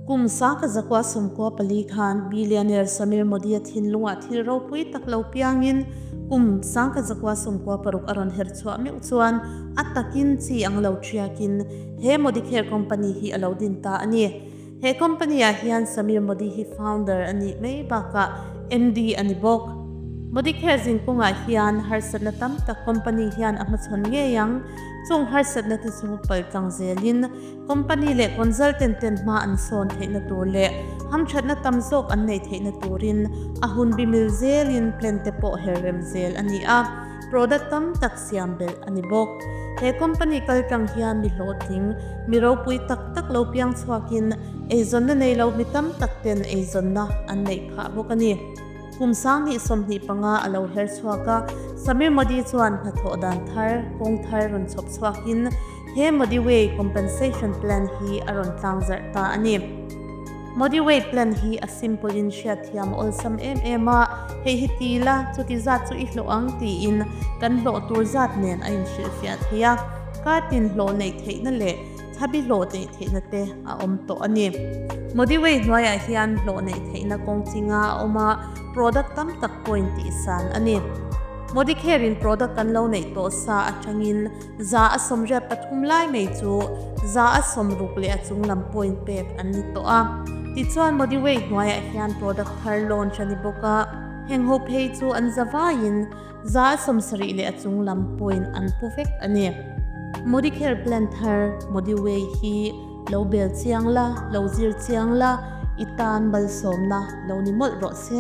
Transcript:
Kum sangkazakua 94 khan billionaire Samir Modi-a thinlungah thil ropui tak lo piangin kum 1996 a rawn her chhuah meuh chuan a takin chi ang lo ṭhiakin he Modicare company hi a lo din ta a ni. He company ah hian Samir Modi hi founder a nih mai bakah MD a ni bawk. Modicare zinkawngah hian harsatna tam tak company hian a hmachhawn ngei ang. Chung harsatna te chu paltlang zelin company leh consultant ten hma an sawn theihna tur leh hamthatna tam zawk an neih theihna turin a hun bi mil zelin plan te pawh her rem zel a ni a. Product tam tak siam belh a ni bawk. He company kaltlang hian mi hlawhtling, mi ropui tak tak lo piang chhuakin eizawnna nei lo mi tam tak ten eizawnna an neih phah bawk a ni. Kum 2025 a lo her chhuak a, Samir Modi chuan hnathawh dan thar, kawng thar rawn chhawp chhuakin he Modi Way Compensation Plan hi a rawn tlangzarh ta a ni. Modi Way Plan hi a simple in hriatthiam a awlsam em em a, hei hi ti la, chuti zat chu i hlawh ang tiin kan hlawh tur zat nen a inhrilhfiah thei a, kar tin hlawh neih theihna leh thabi hlawh neih theihna te a awm tawh a ni. Modi Way hnuaiah hian hlawh neih theihna kawng chinga a awm a, product tam tak pawhin tihsan a ni. Modicare in product kan lo neih tawh sa atangin 183 lai mai chu 60 leh a chung lam point pek an ni tawh a. Tichuan Modiway hnuaiah hian product thar launch a ni bawk a, heng ho phei chu an za vaiin 70 leh a chung lam point an pu vek a ni. Modicare plan thar Modiway hi lo bel chiang la, lo zir chiang la, i tan malsawmna lo ni mawlh rawh se.